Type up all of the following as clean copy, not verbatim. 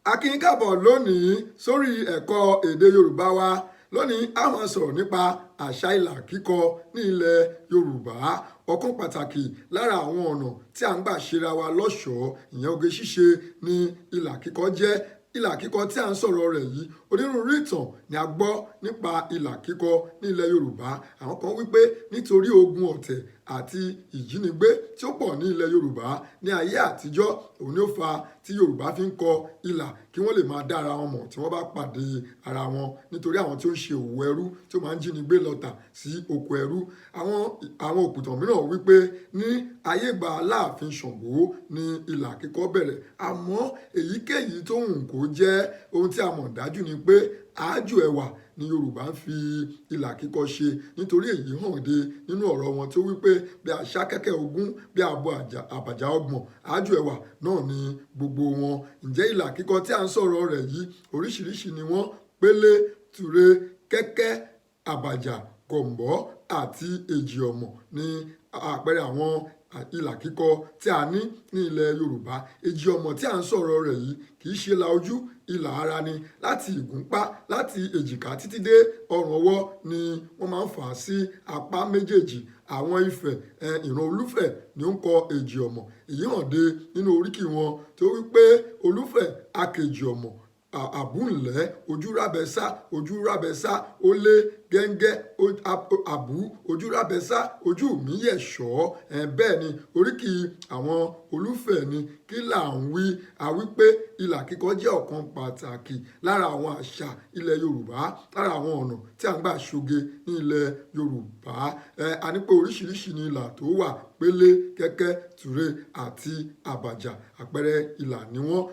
A kí yín káàbọ̀ lónìí sórí ẹ̀kọ́ èdè Yorùbá wa. Lónìí, a máa sọ̀rọ̀ nípa àṣà ìlà kíkọ ní ilẹ̀ Yorùbá. Ọ̀kan pàtàkì lára àwọn ọ̀nà tí à ń gbà ṣera wa lọ́ṣọ̀ọ́, ìyẹn oge ṣíṣe, ní ìlà kíkọ jẹ́. Ìlà kíkọ tí à ń sọ̀rọ̀ rẹ̀ yìí, onírúurú ìtàn ni a gbọ́ nípa ìlà kíkọ ní ilẹ̀ Yorùbá. Àwọn kan wípé nítorí ogun ọ̀tẹ̀ àti ìjínigbé tí ó pọ̀ ní ilẹ̀ Yorùbá ní ayé àtijọ́, òun ni ó fa tí Yorùbá fi ń kọ ìlà kí wọ́n lè máa dá ara wọn mọ̀ tí wọ́n bá pàdé ara wọn, nítorí àwọn tí ó ń ṣe òwò ẹrú tí ó máa ń jínigbé lọ tà sí oko ẹrú. Àwọn òpìtàn mìíràn wípé ní ayé ìgbà Aláàfin Ṣàngó ní ìlà kíkọ bẹ̀rẹ̀. Àmọ́ èyíkéyìí tó wù kó jẹ́, ohun tí a mọ̀ dájú ni pé àájò ẹwà ni Yorùbá ń fi ìlà kíkọ ṣe, nítorí èyí hàn dé nínú ọ̀rọ̀ wọn tó wípé bí a ṣá kẹ́kẹ́ 20, bí a bọ àbàjá 30, àájò ẹwà náà ni gbogbo wọn. Ǹjẹ́ ìlà kíkọ tí à ń sọ̀rọ̀ rẹ̀ yìí, oríṣiríṣi ni wọ́n: pélé, ture, kẹ́kẹ́, àbàjá, gọ̀m̀bọ́ àti èjì ọ̀mọ̀ ní àpẹẹrẹ àwọn ìlà kíkọ tí a ní ní ilẹ̀ Yorùbá. Èjì ọ̀mọ̀ tí à ń sọ̀rọ̀ rẹ̀ yìí kì í ṣe ìlà ojú, ìlà ara ni. Láti ìgúnpá, láti èjìká títí dé ọrùn ọwọ́ ni wọ́n máa ń fà á sí apá méjèèjì. Àwọn Ifẹ̀, ìran Olúfẹ̀ ni ó ń kọ èjì ọ̀mọ̀. Èyí hàn dé nínú oríkì wọn tó wí pé Olúfẹ̀ akejì ọ̀mọ̀ àbúnlẹ̀, ojú rábẹ́sá, ojú rábẹ́sá, ó lé gẹ́ngẹ́ àbú, ojú rábẹ́sá, ojú mi yẹ̀ ṣọ́. Bẹ́ẹ̀ ni oríkì àwọn Olúfẹ̀ ni. Kí là ń wí? A wí pé ìlà kíkọ jẹ́ ọ̀kan pàtàkì lára àwọn àṣà ilẹ̀ Yorùbá, lára àwọn ọ̀nà tí à ń gbà ṣoge ní ilẹ̀ Yorùbá. A ní pé oríṣiríṣi ni ìlà tó wà: pélé, kẹ́kẹ́, ture àti àbàjá. Àpẹẹrẹ ìlà ni wọ́n.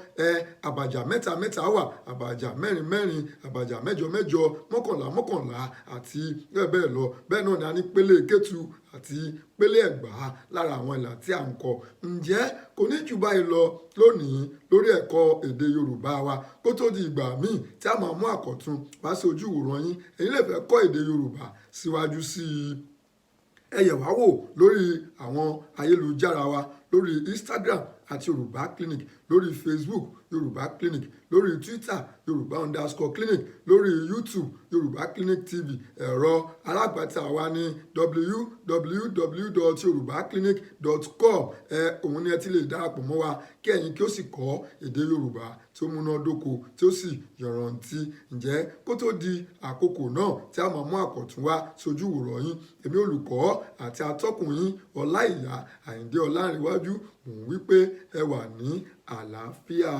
Àbàjá mẹ́ta mẹ́ta wà, àbàjá mẹ́rin mẹ́rin, àbàjá mẹ́jọ mẹ́jọ, mọ́kànlá mọ́kànlá àti bẹ́ẹ̀ bẹ́ẹ̀ lọ. Bẹ́ẹ̀ náà ni a ní pélé Kétu àti pélé Ẹ̀gbá lára àwọn ìlà tí à ń kọ. Ǹjẹ́ kò ní jù báyìí lọ lónìí lórí ẹ̀kọ́ èdè Yorùbá wa. Kó tó di ìgbà míì tí a máa mú àkọ̀tun wá sí ojú ìwòran yín, ẹ̀yin lè fẹ́ kọ́ èdè Yorùbá síwájú sí i, ẹ yẹ̀ wá wò lórí àwọn ayélujára wa: lórí Instagram @YorùbáClinic, lórí Facebook Yorùbá Clinic, lórí Twitter Yorùbá_clinic, lórí YouTube Yorùbá Clinic TV. Ẹ̀rọ alágbàtà wa ní www.yorubaclinic.com. Ẹ òun ni ẹ ti lè darapọ̀ mọ́ wa kí ẹ̀yin kí ó sì kọ́ èdè Yorùbá tí ó múnádóko, tí ó sì yọ̀rọ̀ǹtì. Ǹjẹ́ kó tó di àkókò náà tí a máa mú àkọ̀tun wá sójú ìwòran yín, èmi olùkọ́ àti atọ́kùn yín, Ọláìyá Àyìndé Ọlárìnwájú, mò ń wí pé ẹ wà ní àlàáfíà.